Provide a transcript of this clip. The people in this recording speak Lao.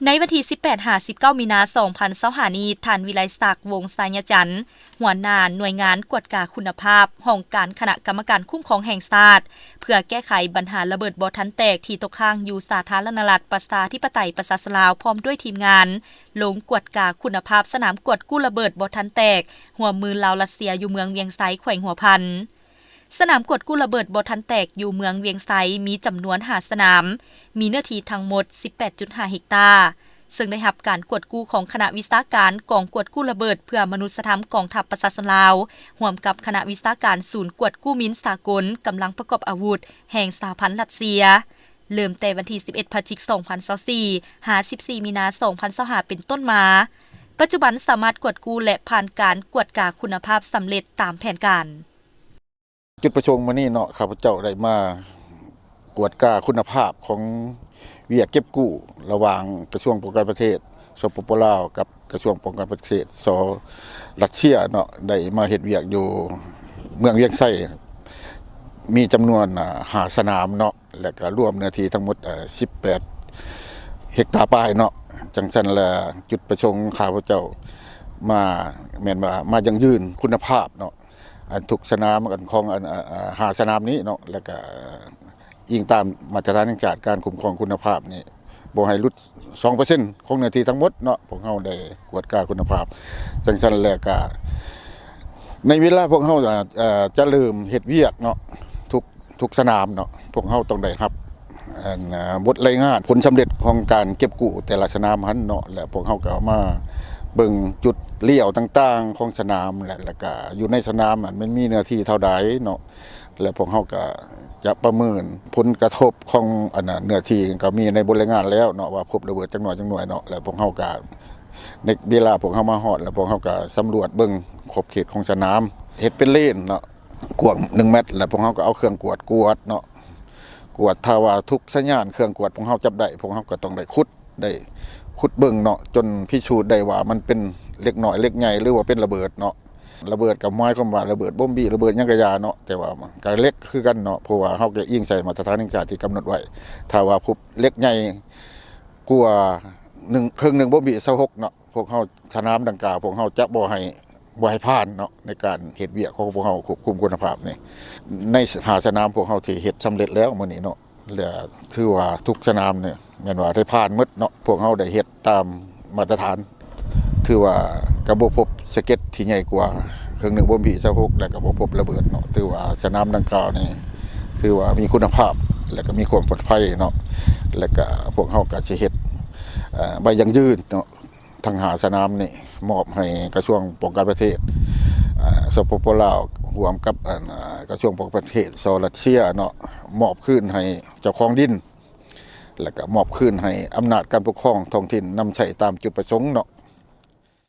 ໃນວັນທີ 18-19 ມີນາ 2025 ນີ້, ທ່ານ ວິໄລສັກ ວົງໄຊຍະຈັນ ຫົວໜ້າໜ່ວຍງານກວດກາຄຸນນະພາບ ຫ້ອງການຄະນະກຳມະການຄຸ້ມຄອງແຫ່ງຊາດ ເພື່ອແກ້ໄຂບັນຫາລະເບີດບໍ່ທັນແຕກທີ່ຕົກຄ້າງຢູ່ສາທາລະນະລັດ ປະຊາທິປະໄຕ ປະຊາຊົນລາວ ພ້ອມດ້ວຍທີມງານ ລົງກວດກາຄຸນນະພາບສະໜາມກວດກູ້ລະເບີດບໍ່ທັນແຕກ ຮ່ວມມືລາວ-ຣັດເຊຍ ຢູ່ເມືອງວຽງໄຊ ແຂວງຫົວພັນ. ສະໜາມກວດກູ້ລະເບີດບໍ່ທັນແຕກຢູ່ເມືອງວຽງໄຊ ມີຈຳນວນ 5 ສະໜາມ, ມີເນື້ອທີ່ທັງໝົດ 18.5 ເຮັກຕາ, ເຊິ່ງໄດ້ຮັບການກວດກູ້ຂອງຄະນະວິຊາການກອງກວດກູ້ລະເບີດເພື່ອມະນຸດສະທຳ ກອງທັບປະຊາຊົນລາວ ຮ່ວມກັບຄະນະວິຊາການສູນກວດກູ້ມິນສາກົນ, ກຳລັງປະກອບອາວຸດແຫ່ງສະຫະພັນຣັດເຊຍ, ເລີ່ມແຕ່ວັນທີ 11 ພະຈິກ 2024 ຫາ 14 ມີນາ 2025 ເປັນຕົ້ນມາ. ປັດຈຸບັນສາມາດກວດກູ້ ແລະ ຜ່ານການກວດກາຄຸນນະພາບສຳເລັດຕາມແຜນການ. ຈຸດປະສົງມື້ນີ້ເນາະ ຂ້າພະເຈົ້າໄດ້ມາກວດກາຄຸນນະພາບຂອງວຽກເກັບກູ້ ລະຫວ່າງກະຊວງປ້ອງກັນປະເທດ ສປປ ລາວ ກັບກະຊວງປ້ອງກັນປະເທດ ສ ຣັດເຊຍເນາະ ໄດ້ມາເຮັດວຽກຢູ່ເມືອງວຽງໄຊ ມີຈຳນວນ ຫ້າ ສະໜາມເນາະ ແລະກະລວມເນື້ອທີ່ທັງໝົດ 18 ເຮັກຕາປາຍເນາະ. ຈັ່ງຊັ້ນລະ ຈຸດປະສົງຂ້າພະເຈົ້າມາ ແມ່ນວ່າມາຢັ້ງຢືນຄຸນນະພາບເນາະ ອັນທຸກສະໜາມ ອັນຂອງອັນ ອາ ອາ ຫ້າສະໜາມນີ້ເນາະ ແລ້ວກະອີງຕາມມາດຕະຖານແຫ່ງຊາດການຄຸ້ມຄອງຄຸນນະພາບນີ້ ບໍ່ໃຫ້ຫຼຸດ ສອງເປີເຊັນ ຂອງເນື້ອທີ່ທັງໝົດເນາະ. ພວກເຮົາໄດ້ກວດກາຄຸນນະພາບ ຈັ່ງຊັ້ນແລ້ວກະ ໃນເວລາພວກເຮົາ ອາ ອາ ຈະເລີ່ມເຮັດວຽກເນາະ ທຸກ ທຸກສະໜາມເນາະ ພວກເຮົາຕ້ອງໄດ້ຮັບ ອັນ ອາ ບົດລາຍງານຜົນສຳເລັດຂອງການເກັບກູ້ແຕ່ລະສະໜາມຫັ້ນເນາະ ແລະ ພວກເຮົາກໍມາເບິ່ງຈຸດລ້ຽວຕ່າງໆຂອງສະໜາມ ແລະ ແລ້ວກະຢູ່ໃນສະໜາມຫັ້ນມັນມີເນື້ອທີ່ເທົ່າໃດເນາະ ແລະ ພວກເຮົາກະຈະປະເມີນຜົນກະທົບຂອງ ອັນ ເນື້ອທີ່ ກໍມີໃນບົດລາຍງານແລ້ວເນາະ ວ່າພົບລະເບີດຈັກໜ່ວຍຈັກໜ່ວຍເນາະ ແລະ ພວກເຮົາກະ ໃນເວລາພວກເຮົາມາຮອດ ແລ້ວພວກເຮົາກະສຳຫຼວດເບິ່ງຂອບເຂດຂອງສະໜາມ ເຮັດເປັນເລນເນາະ ກວ້າງໜຶ່ງແມັດ ແລ້ວພວກເຮົາກໍເອົາເຄື່ອງກວດກວດເນາະ ກວດ ຖ້າວ່າທຸກສັນຍານເຄື່ອງກວດພວກເຮົາຈັບໄດ້ ພວກເຮົາກໍຕ້ອງໄດ້ຂຸດ ໄດ້ຂຸດເບິ່ງເນາະ ຈົນພິສູດໄດ້ວ່າມັນເປັນເຫຼັກນ້ອຍເຫຼັກໃຫຍ່ ຫຼືວ່າເປັນລະເບີດເນາະ. ລະເບີດກໍໝາຍຄວາມວ່າລະເບີດບົມບີ ລະເບີດຫຍັງກໍຢ່າເນາະ ແຕ່ວ່າມັນກໍເຫຼັກຄືກັນເນາະ ເພາະວ່າເຮົາກໍອີງໃສ່ມາດຕະຖານແຫ່ງຊາດທີ່ກຳນົດໄວ້. ຖ້າວ່າພົບເຫຼັກໃຫຍ່ກວ່າໜຶ່ງ ເຄິ່ງໜຶ່ງບົມບີຊາວຫົກເນາະ ພວກເຮົາ ສະໜາມດັ່ງກ່າວ ພວກເຮົາຈະບໍ່ໃຫ້ ບໍ່ໃຫ້ຜ່ານເນາະ ໃນການເຮັດວຽກຂອງພວກເຮົາຄວບຄຸມຄຸນນະພາບນີ້. ໃນຫ້າສະໜາມພວກເຮົາທີ່ເຮັດສຳເລັດແລ້ວມື້ນີ້ເນາະ ແລະ ຖືວ່າທຸກສະໜາມນີ້ແມ່ນວ່າໄດ້ຜ່ານໝົດເນາະ ພວກເຮົາໄດ້ເຮັດຕາມມາດຕະຖານ ຖືວ່າກໍບໍ່ພົບສະເກັດທີ່ໃຫຍ່ກວ່າເຄິ່ງໜຶ່ງບົມບີຊາວຫົກ ແລະ ກໍບໍ່ພົບລະເບີດເນາະ. ຖືວ່າສະໜາມດັ່ງກ່າວນີ້ ຖືວ່າມີຄຸນນະພາບ ແລະ ກໍມີຄວາມປອດໄພເນາະ ແລະ ກໍພວກເຮົາກໍຊິເຮັດ ເອີ ໃບຢັ້ງຢືນເນາະ ທັງຫ້າສະໜາມນີ້ ມອບໃຫ້ກະຊວງປ້ອງກັນປະເທດ ເອີ ສປປ ລາວ ຮ່ວມກັບ ອັນ ເອີ ກະຊວງປ້ອງກັນປະເທດ ສ ຣັດເຊຍເນາະ ມອບຄືນໃຫ້ເຈົ້າຂອງດິນ ແລະ ກໍມອບຄືນໃຫ້ອຳນາດການປົກຄອງທ້ອງຖິ່ນນຳໃຊ້ຕາມຈຸດປະສົງເນາະ.